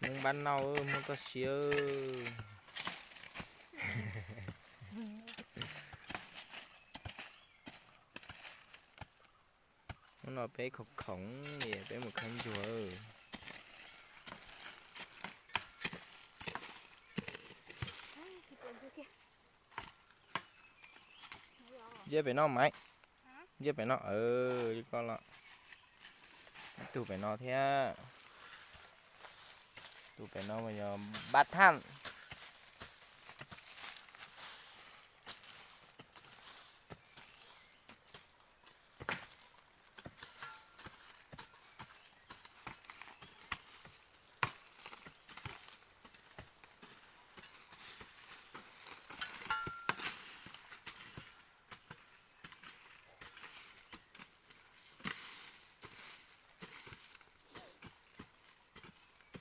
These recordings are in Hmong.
Hmoob npab noj, muab koj siab. Hnub no peb khoom khoom, peb mus khawb ntsuag. Ntsia pem no Maiv, ntsia pem no, li koj los. Ib tug pem no thiab. Tus pem no mas yog npab thaj.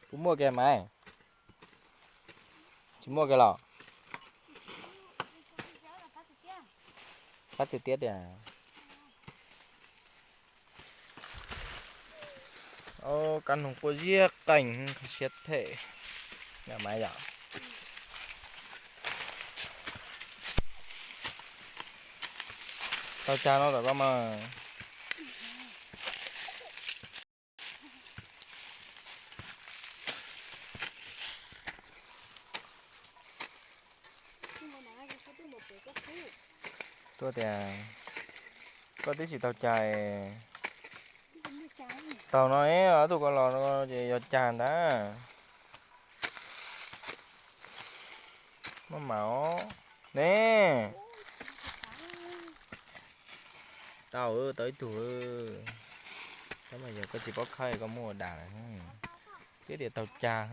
Puas muaj kiag Maiv? Tsis muaj kiag los? Qab txias tiab tiag. Kab noog quaj ziab qeeg, qhov siab them. Yom Maiv yom. Tau cag no tom koj mas. Tuaj tias koj twb tsis tau cag. Taug no ib tug koj los no ces yog cag ntag. Maj mam os. Ne. Tau, tau ib tug. Tab mas yog koj tsis paub khawb koj muab ua dag lawm. Twb tias taug cag.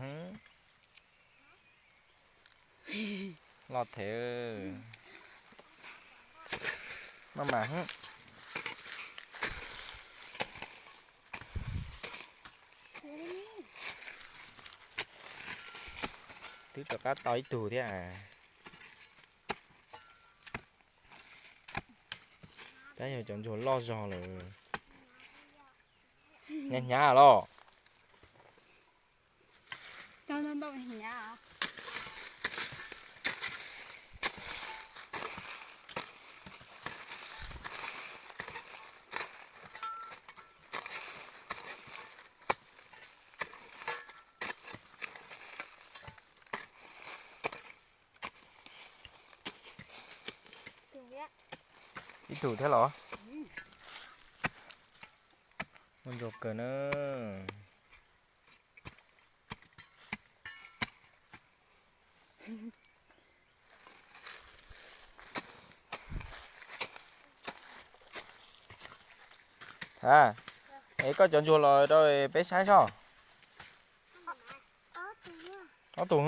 Loj thev. Maj mam hwb. Twb rov qab tau ib tug thiab. Tab yog cov ntsuag loj zog lawm. Hnyav hnyav los. Ib tug thiab los? Muaj ntsuag kawg na. A, es koj cov ntsuag los rau peb saib soj. Ob tug.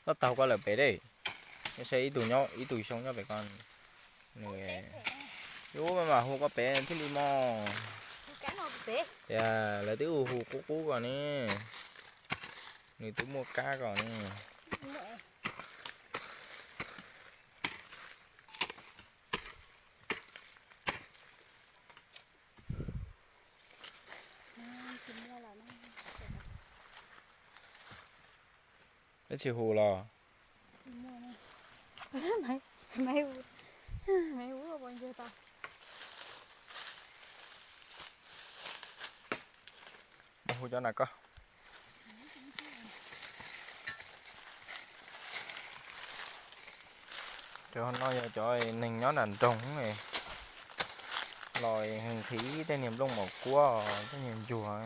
Loj tag koj lawm pem dej. Saib ib tug nyob, ib tug xyoo nyob pem ko. Nws, yuav maj mam hu koj pem thiaj li mog. Tias lawv twb hu hu qub qub ko ne. Nws twb muaj kab ko ne. Peb tsis hu los? Mus hu cov na koj. Cov no yog cov neeg nyob nram nroog los nqhis tej niag nplooj maum kuab, tej niag ntsuag.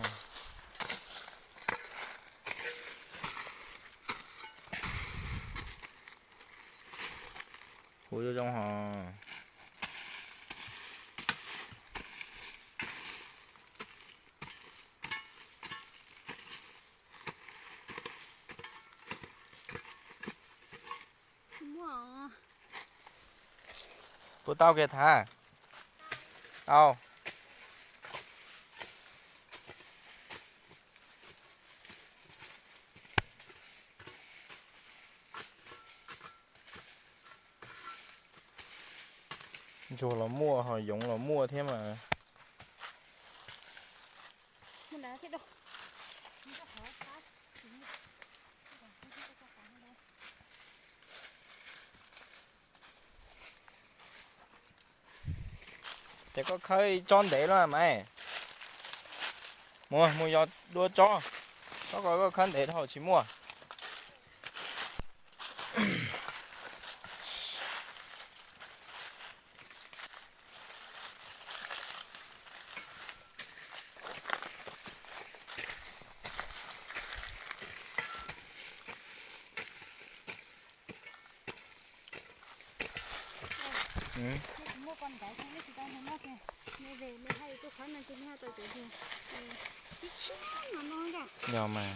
Hu zoo zoo hos. Puas tau kiag Thav? Tau. Ntsuag los muaj ho yoov los muaj thiab mas. Ces koj khawb tsob ntev lawm mas. Mus, mus yos dua tsob. Koj, koj khawb ntev dhau tsis muaj. Yog mas.